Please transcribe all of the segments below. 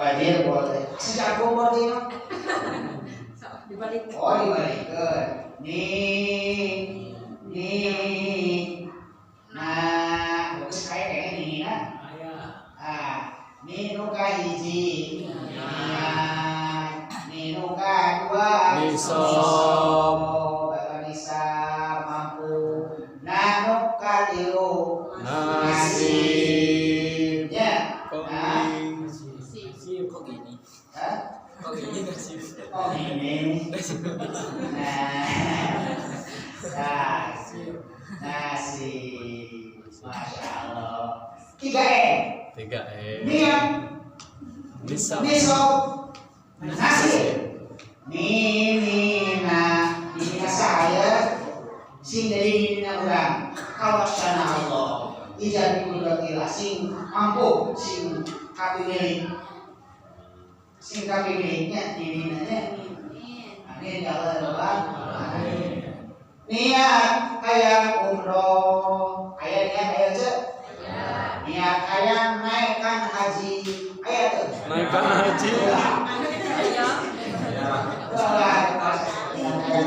Wajib boleh. Sejak umur dia. Dibalik. Oh, dibalikkan. Ni ni nah, bagus kayak kayak ini nah. Ah, ni nu kahiji. Niat. Ni nu kadua. Nisab. Bakal nisab mampu. Nah, nu katilu. Nasib. Ya. Nah, Kok gini? hah? Kok gini nasib? Oh, ini. Nah, nah, nasib. Masya Allah. 3 E. 3 E. Niat, Nisab. Nisab, nasib. Ni ni na, ini saya sing dari ni na urang. Kawasan Allah. Ijab kudratillah sing mampu sing kapimilik sing kapimiliknya ini nanya. Amin ya Allah ya Rabbal Alamin. Niat hayang umroh, aya niat aya cek. Niat hayang naikkan haji, aya tuh. Naikkan haji. Wah,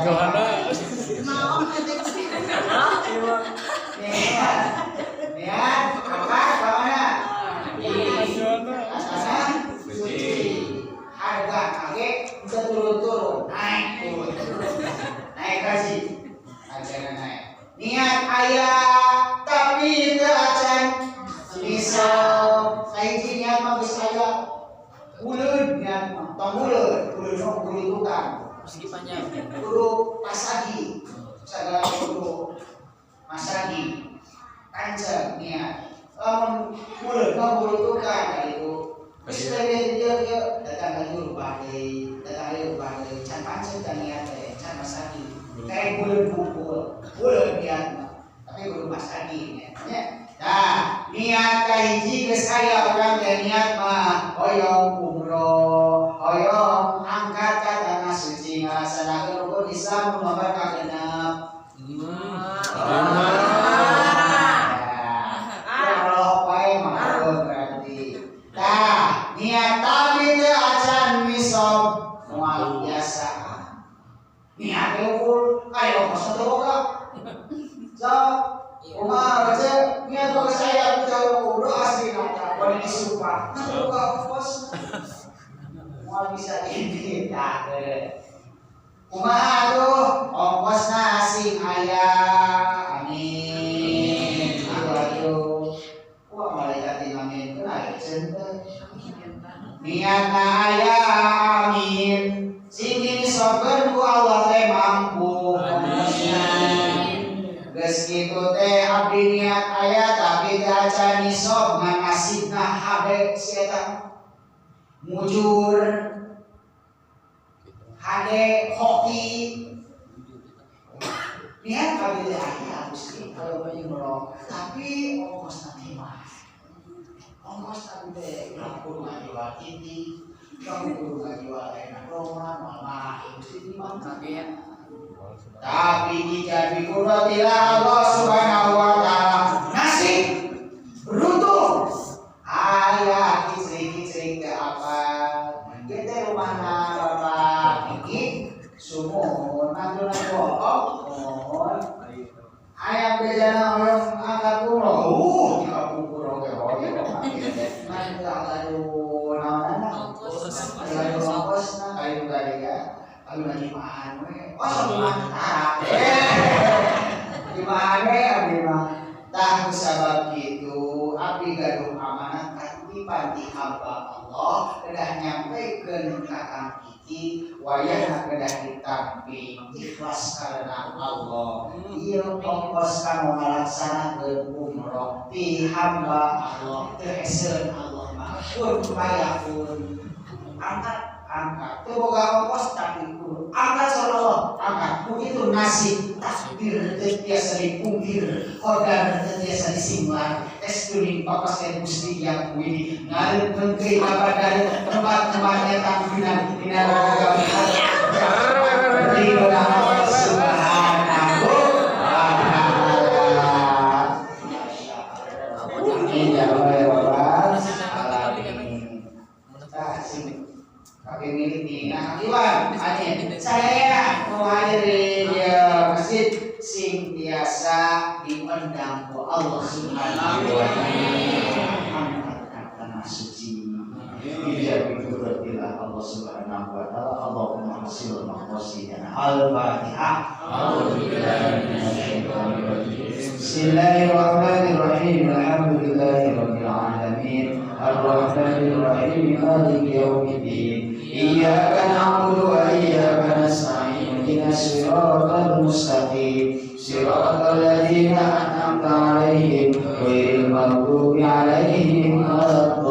Johanna. Mau. Niat, niat apa ke mana? Asana suci. Harga kaget turun-turun, naik turun, naik haji, harganya naik. Niat aya tapi teu acan nisab. Sahiji niat mah geus aya. Buleud niat mah, tong buleud, buleud mah buleud tukang. Persegi panjang. Kudu pasagi, segala kudu masagi, kanceng niat. Lamun buleud mah buleud tukang dari itu. Geus teh dia dia datang lagi rubah deui, datang lagi rubah deui, can pancen kan niat teh, can masagi. Kayak buleud kumpul, buleud niat mah. Tapi kudu masagi niatnya. Nah, niat kahiji geus aya urang teh niat mah hoyong umroh, hoyong angkat ka tanah suci ngalaksanakeun rukun Islam nu nomor kagenep. Lima. Ya, kalau wae mah berarti. Tah, niat tapi teu acan nisab moal biasa. Niat teh ukur aya ongkos teu boga. So, kumaha baca niat boga saya aku umroh asli nata bade disumpah. Nah, boga ongkos. Moal bisa ini tah. Kumaha tuh ongkosna sing aya. Amin. Aduh aduh. Wah, malaikat ngaminkeun aya teu. Niatna aya, amin. Sing dinisobkeun ku Allah teh mampu. Amin. Geus kitu teh abdi niat aya tapi teu acan nisob ngan nasibna hade si eta. Mujur hade hoki niat abdi teh aya Gusti kalau umroh tapi ongkosna teh mah ongkos abdi teh urang kudu ngajual titik, urang kudu ngajual enak roma moal mah Gusti mah. Kaget. Tapi jika bikudratillah Allah Subhanahu wa Ta'ala nasib beruntung aya kicrik-kicrik ke apa kita rumahna Bapak Kiki sumur mantuna bohong aya bejana hoyong angkat umroh di kapungkur oge hoyong ngan teu aduh naonana aduh ongkosna ayo gaya aduh jimaan we oh jimaan tara jimaan we abdi mah. Tah, sabab kitu abdi gaduh amanah katitipan ti hamba Allah kedah nyampaikan ka Kang Kiki wayahna kedah ditampi ikhlas karena Allah. Ieu ongkos kanggo ngalaksanakeun umroh ti hamba Allah teu heseun Allah mah kun fayakun. Angkat, angkat teu boga ongkos tapi kudu angkat soal Allah angkat. Begitu nasib takdir teu tiasa dipungkir, qadar teu tiasa disinglar. Estuning papasten Gusti yang widi ngarep mengkei dari tempat-tempatnya tangginan dina boga ridho Allah Subhanahu wa Ta'ala. Amin ya rabbal alamin. Tah. Pakai militi. Nah, Kang Iwan, aja saya muhajirin ya masjid sing biasa diundang ku Allah Subhanahu wa taala. Angkat ka tanah suci. Ijab itu Allah Subhanahu wa taala. Allahumma hasil maqasidana. Al-Fatihah. Bismillahirrahmanirrahim. Alhamdulillahirabbil alamin. Arrahmanirrahim. Maliki yaumiddin. Iyyaka na'budu wa iyyaka nasta'in. Ihdinas siratal mustaqim. Siratal ladzina an'amta 'alaihim ghairil maghdubi 'alaihim waladdallin.